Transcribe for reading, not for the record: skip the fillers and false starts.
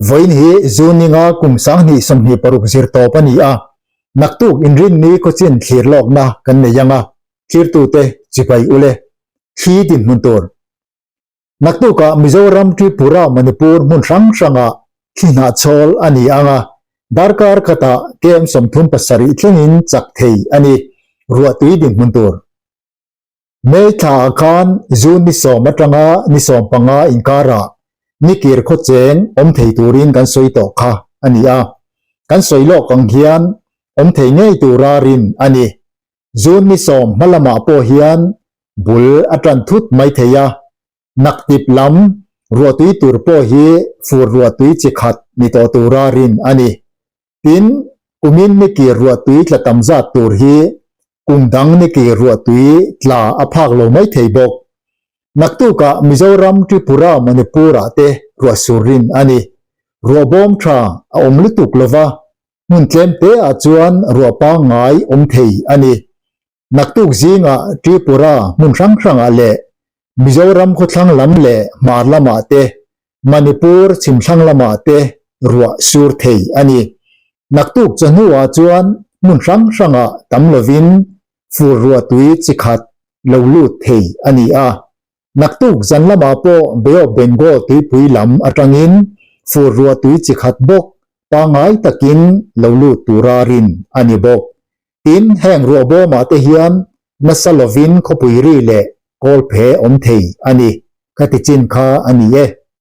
Vawiin hi June ninga kum 2026 zir tawp a ni a, naktuk inrinni khawchin thlir lawkna kan nei ang a, thlirtute chibai ule thli dinhmun tur. Naktukah Mizoram, Tripura, Manipur hmun hrang hrangah thli hnahchhawl a ni ang a, darkar khatah KM 37 thlengin chak thei a ni, ruahtui dinhmun tur. May thlaah khan June ni sawm atanga ni 15 inkarah nikir khawcheng awm thei turin kan sawi tawh kha a ni a, kan sawi lawk ang hian awm thei ngei tura rin a ni. June ni sawm hma lamah pawh hian bul a tan thut mai thei a, naktip lam ruahtui tur pawh hi fur ruahtui chi khat ni tawh tura rin a ni. Tin, kumin nikir ruahtui tla tam zat tur hi kum dang nikir ruahtui tla a phak lo mai thei bawk. Naktukah Mizoram, Tripura, Manipur-ah te ruah sur rin a ni. Ruah bawm tha a awm lutuk lova, Hmun tlem te ah chuan ruah pangngai awm thei a ni. Naktuk zingah Tripura hmun hrang hrangah leh Mizoram khawthlang lam leh hmar lamah te, Manipur chhimthlang lamah te ruah sur thei a ni. Naktuk chawhnuah chuan hmun hrang hrangah tam lovin fur ruahtui chi khat lo lut thei a ni a. Naktuk zan lamah pawh Bay of Bengal tuipui lam atangin fur ruah tui chi khat bawk pangngai takin lo lut tura rin a ni bawk. Tin, heng ruah bawmah te hian nasa lovin khawpui ri leh kawlphe awm thei a ni. Khati chin kha a ni e.